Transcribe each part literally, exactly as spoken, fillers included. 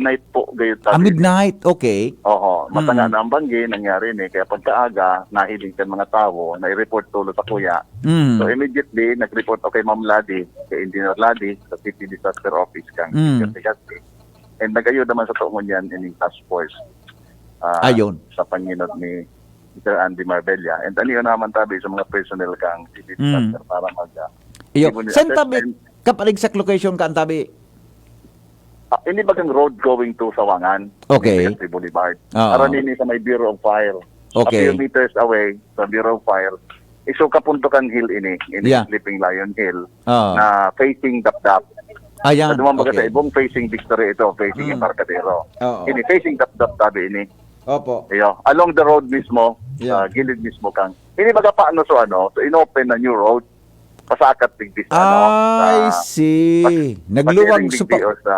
Night po, gayon Ah, tabi. Midnight. Okay. Oho, matanga Mm. na ang banggi, nangyari ni. Kaya pagkaaga, nahiling kan mga tawo, na-report tulo sa kuya. Mm. So immediately, nag-report ako kay Ma'am Ladi, kay Engineer Ladi, sa City Disaster Office kang Mm. Legazpi. And nag-ayuda man sa tuon yan, ining task force. Ah, Ayun. Sa panginod ni Mister Andy Marbella. And ano yun naman tabi sa mga personnel kang City Mm. Disaster para mag- ah, Iyo. Ibon nila Saan assessment. tabi? Kap-, exact location ka, ang tabi? Ah, ini bagang road going to Sawangan. Okay. Legazpi Boulevard. Oo. Aran ini sa may Bureau of Fire. Okay. A few meters away sa Bureau of Fire. Iso ka punto kan hill ini, ini Yeah. Sleeping Lion Hill Oo. na facing Dapdap. Ayan. Sa dumang baga sa Okay. ibong facing Victory ito, facing Mm. Embarcadero. Oo. Ini facing Dapdap tabi ini. Opo. Iyo, along the road mismo, Yeah. sa gilid mismo kang. Ini baga paano so ano, so inopen na new road. Pasakat digdi sa ano. I sa- see. pas- Nagluwag pasiring sa digdi pa- o sa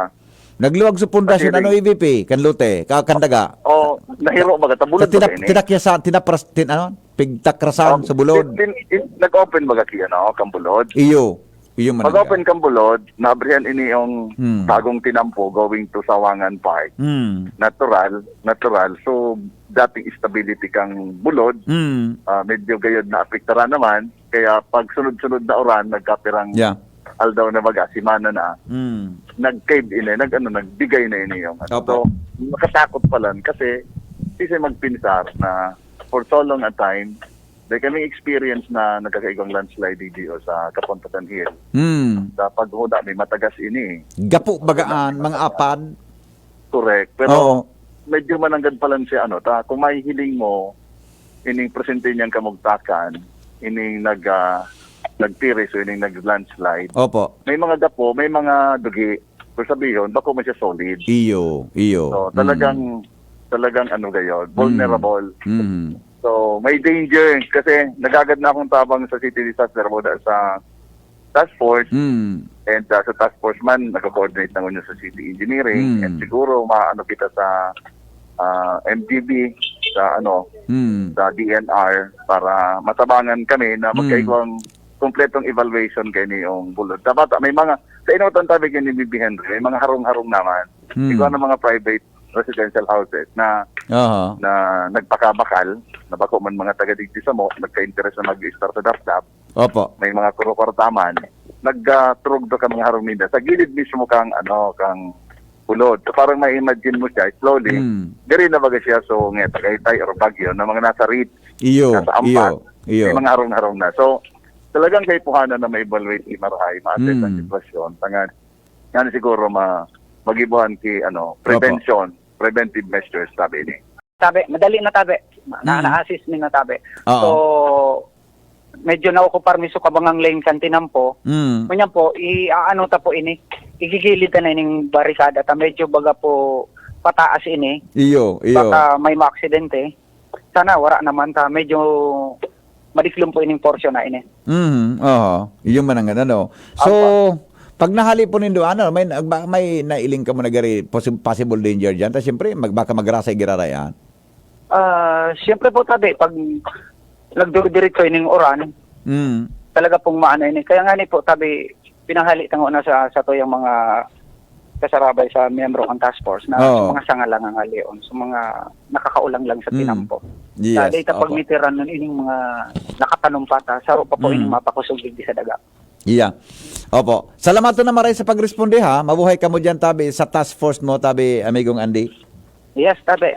Nagluwag sa pundasyon, Pasiring. ano, E V P, kan lote, ka-, kan daga. Oh, nahiro baga, tabulod Tinap-, ba ini? tinakyasan, tinapras-, tin-, ano, pigtakrasan Oh, sa bulod. tin-, tin-, nag-open baga ki ano, kang bulod? Iyo. Iyo man ang- Pag-open kang bulod, naabrihan ini yung Hmm. bagong tinampo going to Sawangan Park. Hmm. Natural, natural. So, dating stability kang bulod, Hmm. ah, medyo gayod na apektaran naman. Kaya pag sunod-sunod na uran, nagkapirang Yeah. aldaw na baga, simana na, Hmm. nag-cave in eh, nag, ano, nagbigay na ini yung ano. Opo. So, makatakot pala kasi sisi magpinsar na for so long a time, dahil kaming experience na nagkakaigwang landslide D D O sa Kapontotan Hill. Hmm. Sa paghuda, may matagas ini. Gapo bagaan, mga apad. Correct. Pero Oo. medyo mananggad pa lang siya, ano, ta, kung mahihiling mo, ining presente niyang kamugtakan, ining nag, ah, nagtiris o ining nag-landslide, Opo. may mga gapo, may mga dugi. Kung sabihon, bako man siya solid. Iyo, iyo. So, talagang, talagang ano gayon, vulnerable. Mm. So, may danger kasi nagagad na akong tabang sa city disaster muna sa task force. Mm. And uh, sa task force man, nag-coordinate na ngunyan sa city engineering. Mm. And siguro, maano kita sa uh, M G B, sa ano, Mm. sa D N R para matabangan kami na Mm. magkaigwang kompletong evaluation kay niyong bulod. Dapat may mga, sa inutan tabi kay ni B B Henry, may mga harong-harong naman. Mm. Siguro ng mga private residential houses na Aha. na nagpakabakal, na bako man mga taga digdi sa mo, nagka-interest na mag-start sa Dapdap, Opo. may mga kurukortaman, nagturog do ka mga harong ninda. Sa gilid mismo kang, ano, kang bulod. So, parang may imagine mo siya, slowly, Mm. diri na baga siya, so, nga, Tagaytay or Baguio, na mga nasa ridge, Iyo, nasa ampat, iyo, iyo. may mga harong-harong na. So, talagang kaipuhanan na ma-evaluate, i-marahay, ma-assess ang Mm. sitwasyon. Tangan, yan siguro ma magibuhan ki, ano, prevention, preventive measures, sabi ni. Tabi, madali na tabi. Na, Mm. na-assist mi na tabi. Oo. So, medyo naokupar mi sa kabangang lane kan tinampo. Mm. Ngunyan po, i-ano ta po ini, igigilid ta na ining barikada ta. Medyo baga po pataas ini. Iyo, iyo. Baka may maaksidente. Sana wala naman ta. Medyo madiklom po ining portion na ini. Mhm, oho. Iyo man ang ano. So, pag nahali po nindo, ano, may, may nailing ka mo na gari, possi-, possible danger dyan. Tapos siyempre, mag, baka magrasay girarayan. Ah, siyempre po, tabi, pag nagduridiretso ining uran, Mm. talaga pong maano ini. Kaya nga ni po, tabi, pinanghali tango na sa, sa tuyang mga kasarabay sa miyembro ng task force na Oo. sa mga sanga lang ang halion, sa mga nakakaulang lang sa Mm. tinampo. Yes, Sa data opo. pagmitiran nun, ining mga nakatanong pa ta, saro pa po Mm. ining mapakusog digdi sa daga. Yeah. Opo. Salamat na maray sa pagresponde, ha. Mabuhay ka mo dyan, tabi, sa task force mo, tabi, amigong Andy. Yes, tabi.